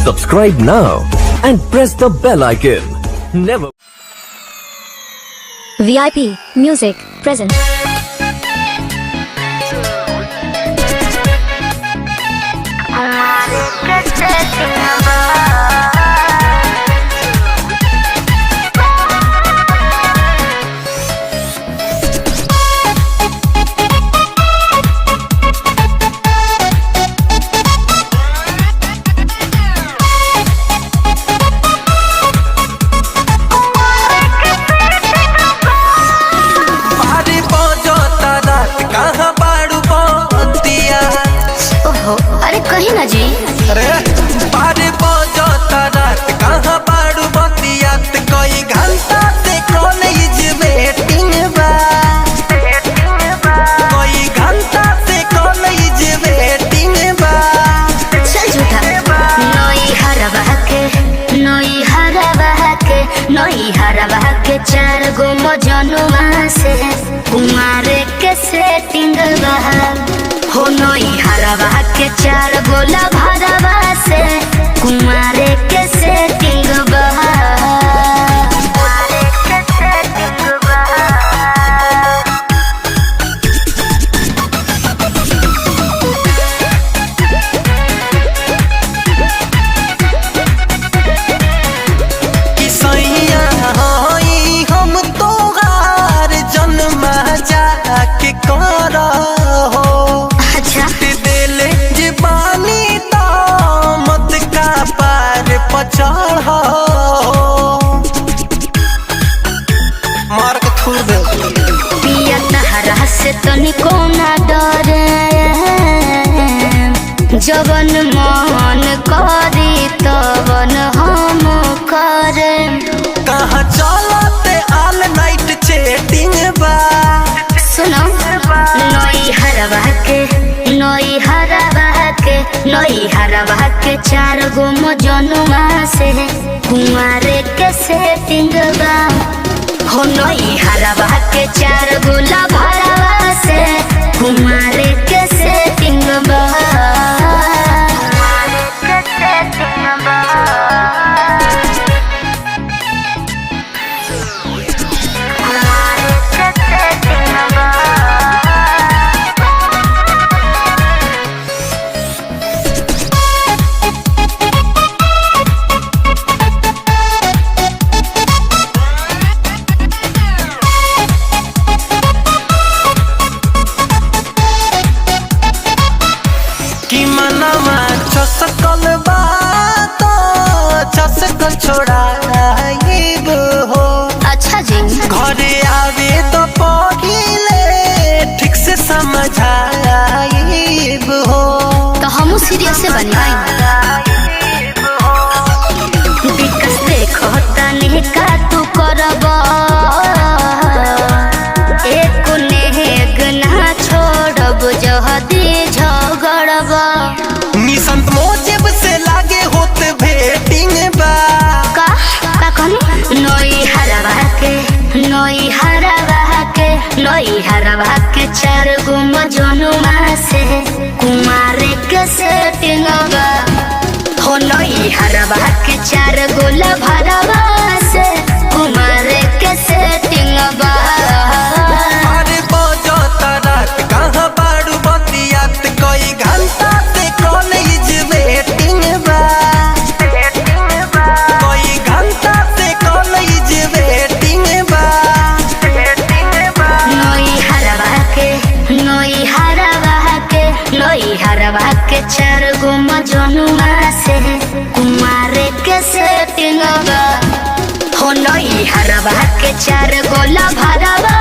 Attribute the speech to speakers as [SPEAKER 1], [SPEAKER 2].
[SPEAKER 1] Subscribe now and press the bell icon. Never.
[SPEAKER 2] VIP Music present.
[SPEAKER 3] अरे बजता रात कहाँ बाड़ू बतिया।
[SPEAKER 2] ओहो, अरे कहीं ना जी।
[SPEAKER 3] अरे अरे बजता रात कहाँ बाड़ू बतिया, त कई घंटा से कॉलेज वेटिंग बा, कई घंटा से कॉलेज वेटिंग बा।
[SPEAKER 2] चल झूठा। नई हरवा के, नई हरवा के, नई हरवा के चार गो मजनुआ से कुंवारे के सेटिंग बा। हो नई हरवा के चार गो लभरवा से कुंवारे के सेटिंग बा। कुंवारे के सेटिंग बा।
[SPEAKER 3] कि सैया हई हम तोहार जन्मा जाके कर हो।
[SPEAKER 2] अच्छा।
[SPEAKER 3] दिल जीवानी तो मत का पार पचड़ हो, मार के थूर दे।
[SPEAKER 2] पिया तहरा से तनिको ना डरे, जवन मन करी तवन हम करे।
[SPEAKER 3] कहाँ चलते ऑल नाइट चैटिंग बा।
[SPEAKER 2] सुनो, नई हरवा के, नई हरवा के, नई हरवा के चार गो मजनुआ से कुंवारे के सेटिंग बा। हो नई हरवा के चार गो लभरवा से कुंवारे के सेटिंग बा। कुंवारे के सेटिंग बा। कुंवारे के सेटिंग बा।
[SPEAKER 3] कि मनवा चसकल बा तो चसकल छोड़ाइब हो।
[SPEAKER 2] अच्छा जी।
[SPEAKER 3] घरे आवे तो पहिले ठीक से समझाइब हो।
[SPEAKER 2] तो हमू सीरियस से बनी। विकास देखो तनी का तू करब, एक नेग ना छोड़ब जहदी झगड़ब।
[SPEAKER 3] निसंत मोजेब से लागे होत भेटिंग बा।
[SPEAKER 2] का का कहनी? नई हरवा के, नई हरवा के, नई हरवा के चार गो मजनुआ से कुंवारे के सेटिंग बा। हो नई हरवा के चार गो लभरवा से कुंवारे के सेटिंग बा।
[SPEAKER 3] अरे बजता रात कहाँ बाड़ू बतियात, कई घंटा से कॉलेज वेटिंग बा, कई घंटा से कॉलेज वेटिंग बा।
[SPEAKER 2] नई हरवा के, नई हरवा के, नई हरवा के चार गो मजनुआ से कुंवारे के सेटिंग बा। हो नई हरवा के चार गो लभरवा